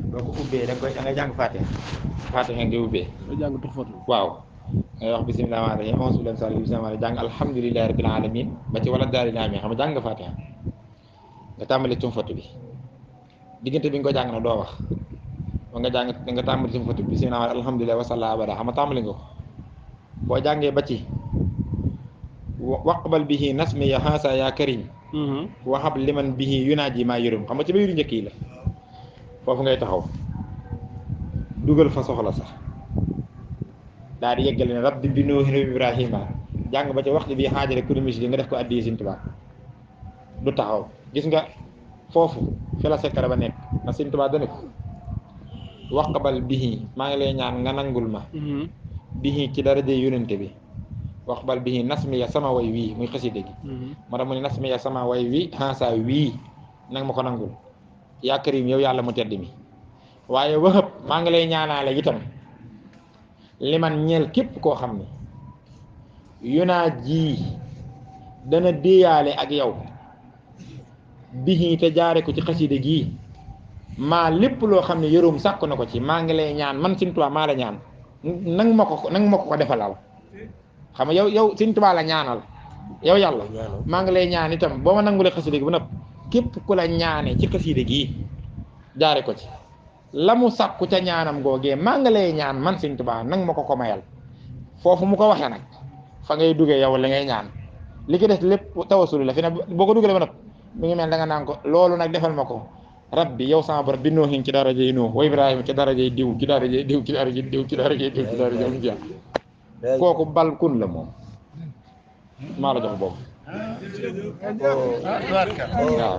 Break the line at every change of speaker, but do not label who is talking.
boo ko ubbee da ngay jàng Fatiha Fatiha nga ubbee
jàng tuxfatu
waaw ngay wax bismillaahi rahmaani rahiim auzu billaahi mina shaytaani rajiim jàng alhamdulillaahi rabbil aalamiin ba ci wala daal di xam nga jàng nga Fatiha nga tàmbali tuxfatu bi diggante bi nga ko jàng na doo wax nga jàng nga tàmbali tuxfatu bi bismillaahi alhamdulillaahi wa sallallaahu abada xam nga tàmbali nga ko boo jàngee ba ci waqbal bihi nasmi ya xaasa yaa karim waxab liman bihi yunaaji maa yërëm xam nga ci bayuru njëkk yi la foofu ngay taxaw dugal fa soxla sax daal di yeggale ne rabbi bi nuuhin wa ibrahima jàng ba ca waxtu bi xaajale kuri misli nga def ko addi Sëñ Tuubaa du taxaw gis nga foofu fi la sekkare ba nekk na Sëñ Tuubaa dane ko waqbal bihi maa ngi lay ñaan nga nangul ma bihi ci daraja yonente bi waqbal bihi nasmi ya sama way wii muy xasida gi moo tax mu ne nasmi ya sama way wi xansa wii nag ma ko nangul yaa karim yow yàlla mu tedd mi waaye waxëb maa ngi lay ñaanaale itam li man ñeel képp koo xam ne yunaa ji dana déeyaale ak yow bihi te jaare ko ci xasida gii maa lépp loo xam ne yërum sàkk na ko ci maa ngi lay ñaan man Sëñ Tuubaa maa la ñaan nang ma ko defalal xam nga yow Sëñ Tuubaa la ñaanal yow yàlla maa ngi lay ñaan itam boo ma nangulee xasida gi ba nëpp képp ku la ñaane ci xasida gii jaare ko ci la mu sàkku ca ñaanam googee maa ngi lay ñaan man Sëñ Tuubaa nang ma ko mayal foofu mu ko waxee nag fa ngay duggee yow li ngay ñaan li ki des lépp tawasul la fi ne boo ko dugalee ba nëpp mi ngi mel da nga naan ko loolu nag defal ma ko rabbi yow sama borom bi Nuuhin ci darajey Nuux wa Ibrahima ci darajey diw ci darajey diw ci darajey diw ci darajey diw ci darajey mu jeex kooku balkun la moom maa la jox boobu waaw